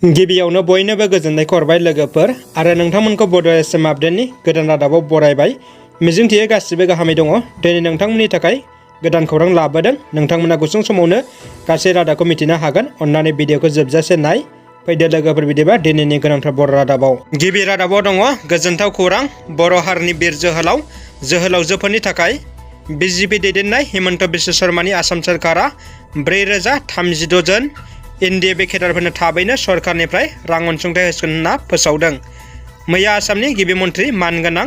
गिबियावनो बयनोबो गोजोननायखौ हरबाय लोगोफोर आरो नोंथांमोनखौ बड' एसएम आपडेटनि गोदान रादाबाव बरायबाय। मिजिंथियो गासिबो गाहामै दङ। दिनै नोंथांमोननि थाखाय गोदान खौरां लाबोदों। नोंथांमोना गुसुं समावनो गासै रादाबखौ मिथिनो हागोन। अन्नानै भिडिअखौ जोबजासे नाय। फैदो लोगोफोर बिदिबा दिनैनि गोनांथार बर' रादाबाव। गिबि रादाबाव दङ गोजोनथाव खौरां। बर' हारिनि बिर जोहोलावजोफोरनि थाखाय बिजेपि दैदेननाय हिमन्त बिश्व शर्मानि आसाम सोरखारा 4036 जन NDFB केडारफोरनो थाबैनो सरकारनिफ्राय रां अनसुंथाइ होगोन होनना फोसावदों। मैया आसामनि गिबि मन्थ्रि मानगोनां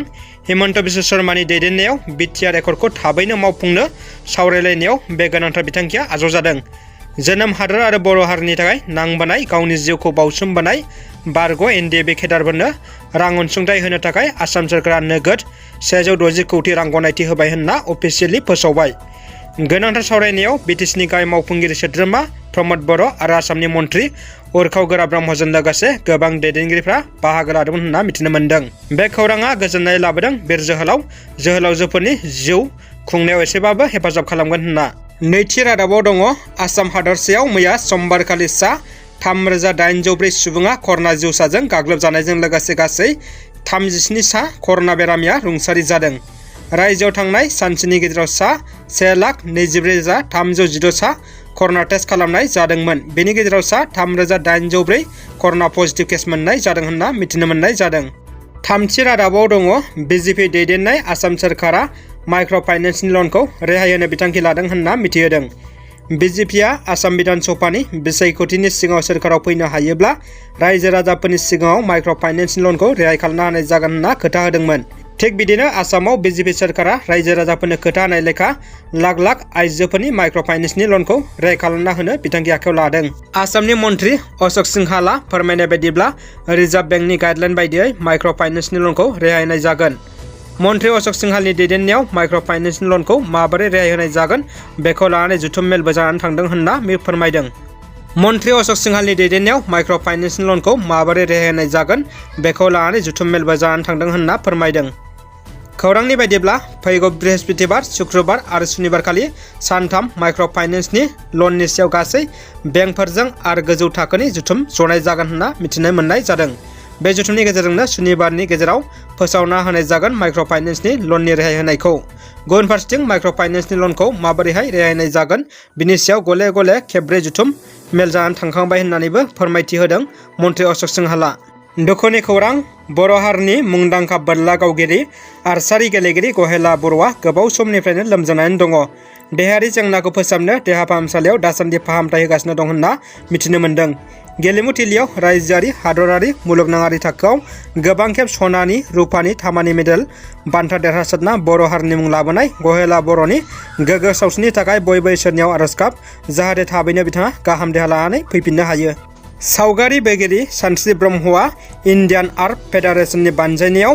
हिमन्त बिश्व शर्मानि दैदेननायाव BTR एकर्डखौ थाबैनो मावफुंनो सावरायलायनायाव बे गोनांथार बिथांखिया आजावजादों। जोनोम हादोर आरो बर' हारिनि थाखाय नांबोनाय गावनि जिउखौ बावसोमबोनाय बारग' NDFB केडारफोरनो रां अनसुंथाइ होनो थाखाय आसाम सोरखारा नोगोद 160 कौटि रां गनायथि होबाय होनना अफिसियेलि फोसावबाय। गोनांथार सावरायनायाव BTCनि गाहाय मावफुंगिरि सोद्रोमा प्रमद बर' आरो आसामनि मन्थ्रि उरखाव गोरा ब्रह्मजों लोगोसे गोबां दैदेनगिरिफ्रा बाहागो लादोंमोन होनना मिथिनो मोन्दों। बे खौराङा गोजोननाय लाबोदों। बिर जोहोलावजोफोरनि जिउ खुंनायाव एसेबाबो हेफाजाब खालामगोन होनना। नैथि रादाबाव दङ आसाम हादरसायाव मैया समबारखालि सा 3804 सुबुङा कर'ना जिउसाजों गाग्लोबजानायजों लोगोसे गासै 37 सा कर'ना बेरामिया रुंसारि जादों। रायजोआव थांनाय सानसेनि गेजेराव सा 1,24,316 सा कर'ना टेस्ट खालामनाय जादोंमोन। बेनि गेजेराव सा 3804 कर'ना पजिटिभ केस मोननाय जादों होनना मिथिनो मोननाय जादों। थामथि रादाबाव दङ बिजेपि दैदेननाय आसाम सोरखारा माइक्र' फाइनेन्सनि लनखौ रेहाय होनो बिथांखि लादों होनना मिथिहोदों। बिजेपिआ आसाम बिधान सभानि बिसायख'थिनि सिगाङाव सोरखाराव फैनो हायोब्ला रायजो राजाफोरनि सिगाङाव माइक्र' फाइनेन्सनि लनखौ रेहाय खालामनो हानाय जागोन होनना खोथा होदोंमोन। थिग बिदिनो आसामाव बिजेपि सोरखारा रायजो राजाफोरनो खोथा होनाय लेखा लाख आइजोफोरनि माइक्र' फाइनेन्सनि लनखौ रेहाय खालामना होनो बिथांखि आखायाव लादों। आसामनि मन्थ्रि अशोक सिंहाला फोरमायनाय बायदिब्ला रिजार्भ बेंकनि गाइडलाइन बायदियै माइक्र' फाइनेन्सनि लनखौ रेहाय होनाय जागोन। मन्थ्रि अशोक सिंहालनि दैदेननायाव माइक्र' फाइनेन्सनि लनखौ माबोरै रेहाय होनाय जागोन बेखौ लानानै जथुम मेलबो जानानै थांदों होनना फोरमायदों। मन्थ्रि अशोक सिंहालनि दैदेननायाव माइक्र' फाइनेन्सनि लनखौ माबोरै रेहाय होनाय जागोन बेखौ लानानै जथुम मेलबो जानानै थांदों होनना फोरमायदों। खौरांनि बायदिब्ला फैगौ बृहस्पतिबार, शुक्रबार आरो सुनिबारखालि सानथाम माइक्र' फाइनेन्सनि लननि सायाव गासै बेंकफोरजों आरो गोजौ थाखोनि जथुम जनाय जागोन होनना मिथिनो मोननाय जादों। बे जथुमनि गेजेरजोंनो सुनिबारनि गेजेराव फोसावना होनाय जागोन माइक्र' फाइनेन्सनि लननि रेहाय होनायखौ। गुबुन फारसेथिं माइक्र' फाइनेन्सनि लनखौ माबोरैहाय रेहाय होनाय जागोन बिनि सायाव गले गले खेबब्रै जथुम मेल जानानै थांखांबाय होननानैबो फोरमायथि होदों मन्थ्रि अशोक सिंहाला। दुखुनि खौरां। बर' हारिनि मुंदांखा बोरला गावगिरि आर्चारि गेलेगिरि गहेला बर'आ गोबाव समनिफ्रायनो लोमजानानै दङ। देहायारि जेंनाखौ फोसाबनो देहा फाहामसालियाव दासान्दि फाहामथाय होगासिनो दं होनना मिथिनो मोन्दों। गेलेमु थिलियाव रायजोआरि, हादरारि, मुलुगनाङारि थाखोआव गोबां खेब सनानि, रुपानि, तामानि मेडेल बान्था देरहासारना बर' हारिनि मुं लाबोनाय गहेला बर'नि गोग्गो सावस्रिनि थाखाय बयबो इसोरनियाव आरज गाब, जाहाथे थाबैनो बिथाङा गाहाम देहा लानानै फैफिननो हायो। सावगारि बोगिरि सानस्रि ब्रह्मआ इन्डियान आर्ट फेडारेशननि बानजायनायाव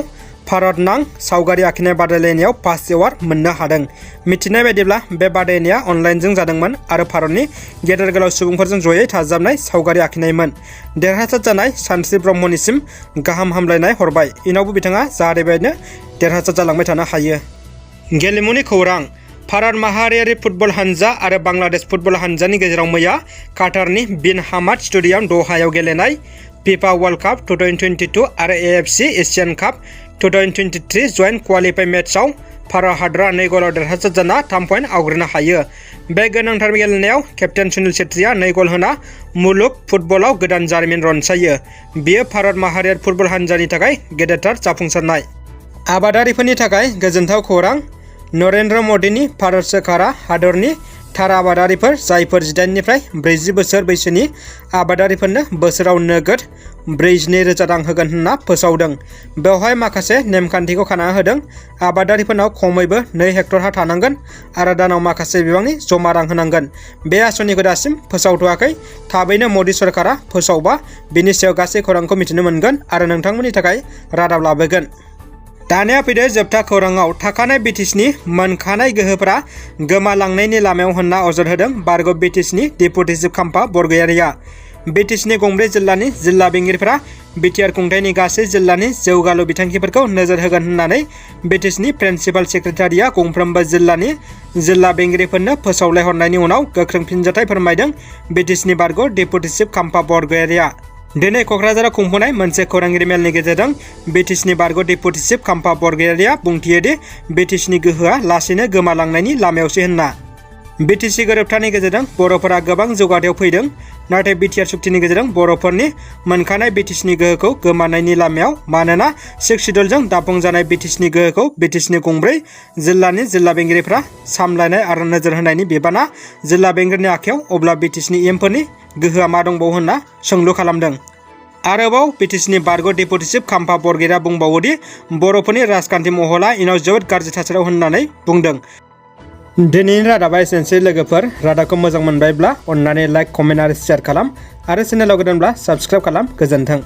भारत नां सावगारि आखिनाय बादायलायनायाव फार्स्ट एवार्ड मोननो हादों। मिथिनाय बायदिब्ला बे बादायनाया अनलाइनजों जादोंमोन आरो भारतनि गेदेर गोलाव सुबुंफोरजों जयै थाजाबनाय सावगारि आखिनायमोन। देरहासार जानाय सानस्रि ब्रह्मनिसिम गाहाम हामलायनाय हरबाय। इनावबो बिथाङा जाहाथे बेबायदिनो देरहासार जालांबाय थानो हायो। गेलेमुनि खौरां। भारत माहारियारि फुटबल हानजा आरो बांलादेश फुटबल हानजानि गेजेराव मैया काटारनि बिन हामाद स्टेडियाम दहायाव गेलेनाय फिफा वर्ल्ड काप 2022 आरो AFC एशियान काप 2023 जइन्ट क्वालिफाइ मेचआव भारत हादरा 2 गलाव देरहासार जाना 3 पइन्ट आवग्रिनो हायो। बे गोनांथार गेलेनायाव केप्टेन सुनील छेत्रीया 2 गल होना मुलुग फुटबलाव गोदान जारिमिन रनसायो। बेयो भारत माहारियारि फुटबल हानजानि थाखाय गेदेरथार जाफुंसारनाय। आबादारिफोरनि थाखाय गोजोनथाव खौरां। नरेन्द्र मदिनि भारत सोरखारा हादरनि थार आबादारिफोर जायफोर 18 निफ्राय 40 बोसोर बैसोनि आबादारिफोरनो बोसोराव नोगोद 42,000 रां होगोन होनना फोसावदों। बेवहाय माखासे नेमखान्थिखौ खाना होदों। आबादारिफोरनाव खमैबो 2 हेक्टर हा थानांगोन आरो दानाव माखासे बिबांनि जमा रां होनांगोन। बे आसनिखौ दासिम फोसावथ'वाखै। थाबैनो मदि सरकारा फोसावबा बिनि सायाव गासै खौरांखौ मिथिनो मोनगोन आरो नोंथांमोननि थाखाय रादाब लाबोगोन। दानिया फैदो जोबथा खौराङाव। थाखानाय BTCनि मोनखानाय गोहोफोरा गोमालांनायनि लामायाव होनना अजद होदों बारग' BTCनि डेपुटि चिफ खाम्फा बरगयारिया। BTCनि गंब्रै जिल्लानि जिल्ला बेंगिरिफोरा BTR खुंथायनि गासै जिल्लानि जौगालु बिथांखिफोरखौ नोजोर होगोन होननानै BTCनि प्रिन्सिपाल सेक्रेटारिया गंफ्रोमबो जिल्लानि जिल्ला बेंगिरिफोरनो फोसावलायहरनायनि उनाव गोख्रों फिनजाथाय फोरमायदों BTCनि बारग' डेपुटि चिफ खाम्फा बरगयारिया। दिनै क'क्राझाराव खुंफुनाय मोनसे खौरांगिरि मेलनि गेजेरजों BTCनि बारग' डेपुटि चिफ खाम्फा बरगयारिया बुंथियोदि BTCनि गोहोआ लासैनो गोमालांनायनि लामायावसो होनना। BTC गोरोबथानि गेजेरजों बर'फोरा गोबां जौगाथायाव फैदों, नाथाय BTR सुक्तिनि गेजेरजों बर'फोरनि मोनखानाय BTCनि गोहोखौ गोमानायनि लामायाव, मानोना 6 शिड्युलजों दाफुंजानाय BTCनि गोहोखौ BTCनि गंब्रै जिल्लानि जिल्ला बेंगिरिफ्रा सामलायनाय आरो नोजोर होनायनि बिबाना जिल्ला बेंगिरिनि आखायाव, अब्ला BTCनि एमफोरनि गोहोआ मा दंबावो होनना सोंलु खालामदों। आरोबाव BTCनि बारग' डेपुटि चिफ खाम्फा बरगयारिया बुंबावोदि बर'फोरनि राजखान्थि महला इयुनाव जोबोद गाज्रि थासारियाव होननानै बुंदों। दिनैनि रादाबा एसेनोसै लोगोफोर। रादाबखौ मोजां मोनबायब्ला अन्नानै लाइक, कमेन्ट आरो शेयार खालाम आरो चेनेलाव गोदानब्ला साबस्क्राइब खालाम। गोजोन्थों।